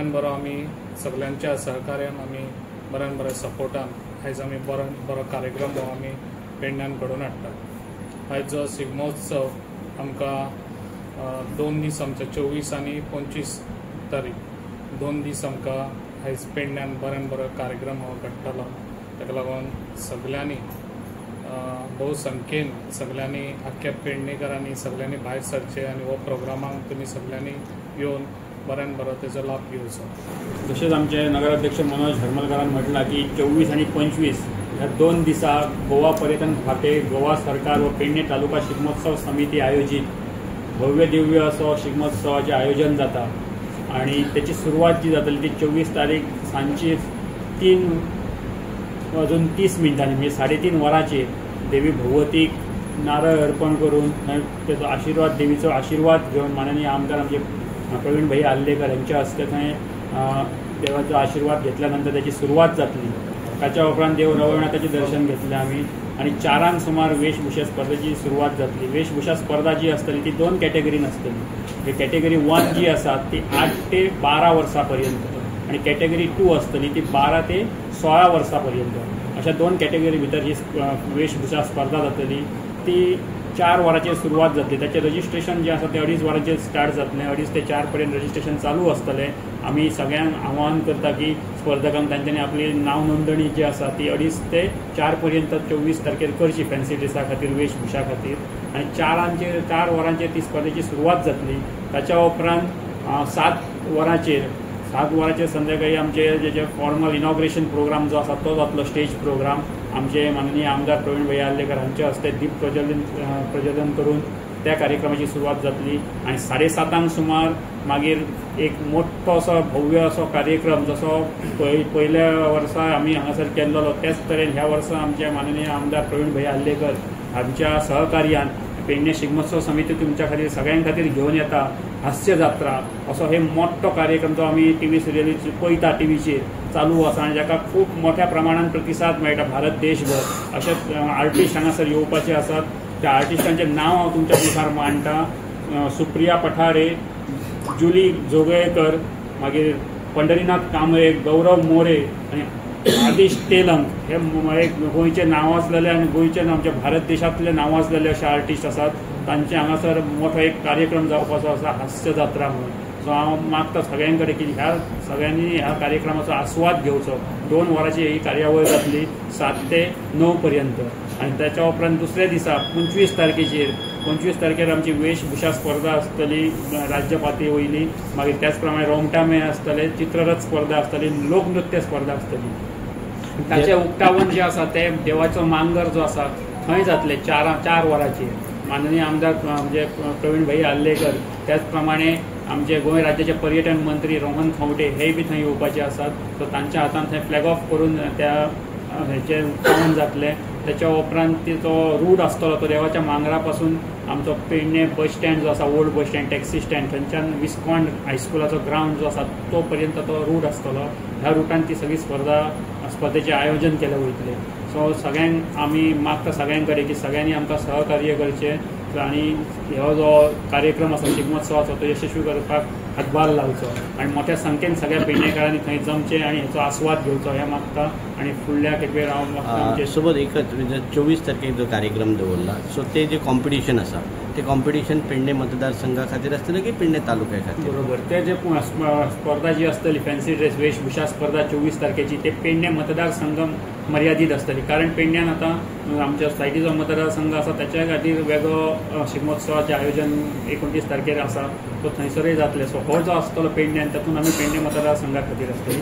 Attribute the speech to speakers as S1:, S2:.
S1: बऱ्यान बरो आमी सगल्यांच्या सहकार्यान आमी बऱ्यान बऱ्या सपोर्टान आयज आमी बरो बरो कार्यक्रम हो आमी पेडण्यान घडोवन हाडटात. आयज जो शिगमोत्सव आमकां 2 दीस आमचे 24 आनी 25 तारीख 2 दीस आमकां आयज पेडण्यान बऱ्यान बरो कार्यक्रम हो घडटलो. ताका लागून सगल्यांनी भोव संख्येन सगल्यांनी आख्ख्या पेडणेकरांनी सगल्यांनी भायर सरचें आनी हो प्रोग्रामाक तुमी सगल्यांनी येवन बऱ्यान बरो तेजो लाभ घेवचो.
S2: तशेंच आमचे नगराध्यक्ष मनोज हरमलकरान म्हटलां की 24 आनी 25 ह्या 2 दिसा गोवा पर्यटन खातें, गोवा सरकार व पेडणे तालुका शिगमोत्सव समिती आयोजीत भव्य दिव्य असो शिगमोत्सवाचें आयोजन जाता आनी तेची सुरवात जी जातली ती 24 तारीख सांजची 3:30 म्हणजे 3:30 वरांचेर देवी भगवतीक नारळ अर्पण करून तेचो आशिर्वाद, देवीचो आशिर्वाद घेवन माननीय आमदार आमचे प्रवीण भाई आर्लेकर हांच्या हस्ते थंय देवाचो आशिर्वाद घेतल्या नंतर त्याची सुरवात जातली. ताच्या उपरांत देव रवळनाथाचें दर्शन घेतलें आमी आनी 4 सुमार वेशभूषा स्पर्धेची सुरवात जातली. वेशभूषा स्पर्धा जी आसतली ती 2 कॅटेगरीन आसतली. कॅटेगरी 1 जी आसा ती 8 ते 12 वर्सां पर्यंत आनी कॅटेगरी 2 आसतली ती 12 ते 16 वर्सां पर्यंत. अशा 2 कॅटेगरी भितर ही वेशभूषा स्पर्धा जातली. ती 4 वरांचेर सुरवात जातली. ताचें रजिस्ट्रेशन जें आसा तें 2.5 वरांचेर स्टार्ट जातलें. 2.5 ते 4 पर्यंत रजिस्ट्रेशन चालू आसतलें. आमी सगळ्यांक आव्हान करता की स्पर्धकांक तांच्यांनी आपली नांव नोंदणी जी आसा ती 2.5 ते 4 पर्यंत 24 तारखेर करची फॅन्सी ड्रेसा खातीर, वेशभूषा खातीर. आनी 4 वरांचेर ती स्पर्धेची सुरवात जातली. ताच्या उपरांत 7 वरांचेर संध्याकाळी आमचे जे फॉर्मल इनॉग्रेशन प्रोग्राम जो आसा तो जातलो, स्टेज प्रोग्राम. आमचे माननीय आमदार प्रवीण भाई आर्लेकर हांचे हस्ते दीप प्रज्वलन करून त्या कार्यक्रमाची सुरवात जातली. आनी 7:30 सुमार मागीर एक मोठो असो भव्य असो कार्यक्रम जसो पयल्या वर्सा आमी हांगासर केल्लो त्याच तरेन ह्या वर्सा आमचे माननीय आमदार प्रवीण भाई आर्लेकर हांच्या सहकार्यान पेडणे शिगमोत्सव समिती तुमच्या खातीर सगळ्यां खातीर घेवन येता हास्य जात्रा असो हे मोठो कार्यक्रम जो आमी टीव्ही सिरियली पळयता, टीव्हीचेर चालू आसा आनी जाका खूब मोठ्या प्रमाणान प्रतिसाद मेळटा भारत देशभर. अशे आर्टिस्ट हांगासर येवपाचे आसात. त्या आर्टिस्टांचें नांव हांव तुमच्या मुखार मांडटा. सुप्रिया पठारे, जुली जोगळेकर, मागीर पंढरीनाथ कांबळे, गौरव मोरे आनी आदिश तेलंग हे एक गोंयचे नांवाजलेले आनी गोंयचे आमच्या भारत देशांतले नांवाजलेले अशे आर्टिस्ट आसात. तांचे हांगासर मोठो एक कार्यक्रम जावपाचो आसा हास्य जात्रा म्हणून. सो हांव मागता सगळ्यां कडेन की ह्या सगळ्यांनी ह्या कार्यक्रमाचो आस्वाद घेवचो. 2 वरांची ही कार्यावळ जातली 7 ते 9 पर्यंत. आनी ताच्या उपरांत दुसऱ्या दिसा 25 तारखेचेर 25 तारखेर आमची वेशभूषा स्पर्धा आसतली राज्य पातळी वयली. मागीर त्याच प्रमाणे रोमटामेळ आसतले, चित्ररथ स्पर्धा आसतली, लोकनृत्य स्पर्धा आसतली. ताचें उक्तावण जें आसा तें देवाचो मांगर जो आसा थंय जातलें 4 वरांचेर. माननीय आमदार आमचे प्रवीण भाई आर्लेकर, त्याच प्रमाणे आमचे गोंय राज्याचे पर्यटन मंत्री रोहन खंवटे हे बी थंय येवपाचे आसात. सो तांच्या हातान थंय फ्लॅग ऑफ करून त्या हेचें उक्तावण जातलें. त्याच्या उपरांत तिचो रूट आसतलो तो देवाच्या मांगरा पासून आमचो पेडणे बस स्टँड जो आसा, old bus stand, taxi stand, थंयच्यान विस्कॉन हायस्कुलाचो ग्रावंड जो आसा तो पर्यंत तो रूट आसतलो. ह्या रुटान ती सगळी स्पर्धेचें आयोजन केलें वयतलें. सो सगळ्यांक आमी मागता सगळ्यां कडेन की सगळ्यांनी आमकां सहकार्य करचें आनी हो जो कार्यक्रम आसा शिगमोत्सवाचो तो यशस्वी करपाक हातभार लावचो आनी मोठ्या संख्येन सगळ्या पेडणेकारांनी थंय जमचें आनी हेचो आस्वाद घेवचो हें मागता. आनी फुडल्या खेपेर हांव मागता
S3: सोबत एकच 24 तारखेक जो कार्यक्रम दवरला सो ते जे कॉम्पिटिशन आसा ते कॉम्पिटिशन पेडणे मतदारसंघा खातीर आसतलें की पेडणे तालुक्या खातीर?
S2: बरोबर, ते जे स्पर्धा जी आसतली फॅन्सी ड्रेस वेशभूषा स्पर्धा 24 तारखेची ते पेडणे मतदारसंघ मर्यादीत आसतली. कारण पेडण्यान आतां आमच्या सायडीचो मतदारसंघ आसा त्याच्या खातीर वेगळो शिगमोत्सवाचें आयोजन 29 तारखेर आसा तो थंयसरूय जातलें. सो हो जो आसतलो पेडण्यान तातूंत आमी पेडणे मतदारसंघा खातीर आसतली.